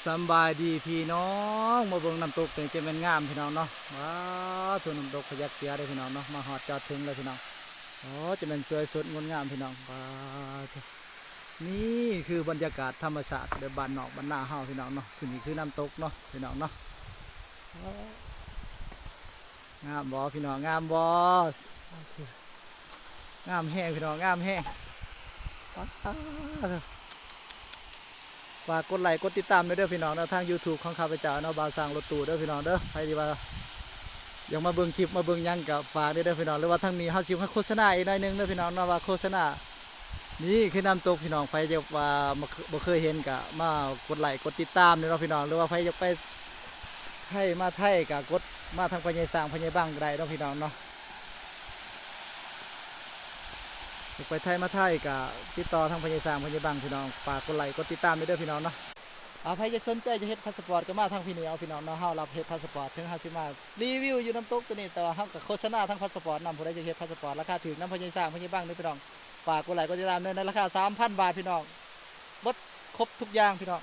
ສຳບາຍດີພີ່ນ້ອງ ມາເບິ່ງນ້ຳຕົກ ໂຕນີ້ຈະແມ່ນງາມພີ່ນ້ອງເນາະ. ວ້າວ ໂທ້ ນ້ຳຕົກພະຍັກເສຍເດີພີ່ນ້ອງເນາະ. ມາຮອດຈອດເຖິງແລ້ວພີ່ນ້ອງ. ໂອ້ ຈະແມ່ນສວຍສົດງົດງາມພີ່ນ້ອງ. ວ້າວ ໂທ້ ນີ້ຄືບັນຍາກາດທຳມະຊາດແບບບ້ານນອກບ້ານນາເຮົາພີ່ນ້ອງເນາະ. ຄືນີ້ຄືນ້ຳຕົກເນາະພີ່ນ້ອງເນາະ. ງາມບໍ່ພີ່ນ້ອງ ງາມບໍ່? ງາມແຮງພີ່ນ້ອງ ງາມແຮງ. ປາດ ຝາກກົດໄລ້ກົດຕິດຕາມແດ່ເດີພີ່ນ້ອງເດີ ທາງຢູທູບຂອງຂ້າພະເຈົ້າເນາະ ບ່າວຊ້າງລົດຕູ້ເດີພີ່ນ້ອງເດີ. ໃຜທີ່ວ່າຢາກມາເບິ່ງຄລິບມາເບິ່ງຫຍັງກໍຝາກແດ່ເດີພີ່ນ້ອງ. ຫຼືວ່າທາງນີ້ເຮົາຊິໂຄສະນາອີກໜ້ອຍໜຶ່ງເດີພີ່ນ້ອງເນາະ ວ່າໂຄສະນາ ນີ້ຄືນ້ຳຕົກພີ່ນ້ອງ. ໃຜທີ່ວ່າບໍ່ເຄີຍເຫັນກໍມາກົດໄລ້ກົດຕິດຕາມເດີເນາະພີ່ນ້ອງ. ຫຼືວ່າໃຜຢາກໄປໄທມາໄທກໍກົດມາທາງພະໃຫຍ່ຊ້າງພະໃຫຍ່ບັງກໍໄດ້ເນາະພີ່ນ້ອງເນາະ. ຢາກໄປໄທມາໄທກໍຕິດຕໍ່ທາງພະໃຫຍ່ຊ້າງພະໃຫຍ່ບັງພີ່ນ້ອງ. ຝາກກົດໄລ້ກົດຕິດຕາມແດ່ເດີພີ່ນ້ອງເນາະ. ອາ ໃຜຈະສົນໃຈຈະເຮັດພາສະປອດກໍມາທາງພີ້ນີ້ເອົາພີ່ນ້ອງເນາະ. ເຮົາຮັບເຮັດພາສະປອດ ເຖິງເຮົາຊິມາຣີວິວຢູ່ນ້ຳຕົກໂຕນີ້ ແຕ່ວ່າເຮົາກໍໂຄສະນາທາງພາສະປອດນຳ. ຜູ້ໃດຢາກເຮັດພາສະປອດລາຄາຖືກນຳພະໃຫຍ່ຊ້າງພະໃຫຍ່ບັງເດີພີ່ນ້ອງ ຝາກກົດໄລ້ກົດຕິດຕາມເດີ ໃນລາຄາສາມພັນບາດພີ່ນ້ອງ. ເບິດຄົບທຸກຢ່າງພີ່ນ້ອງ.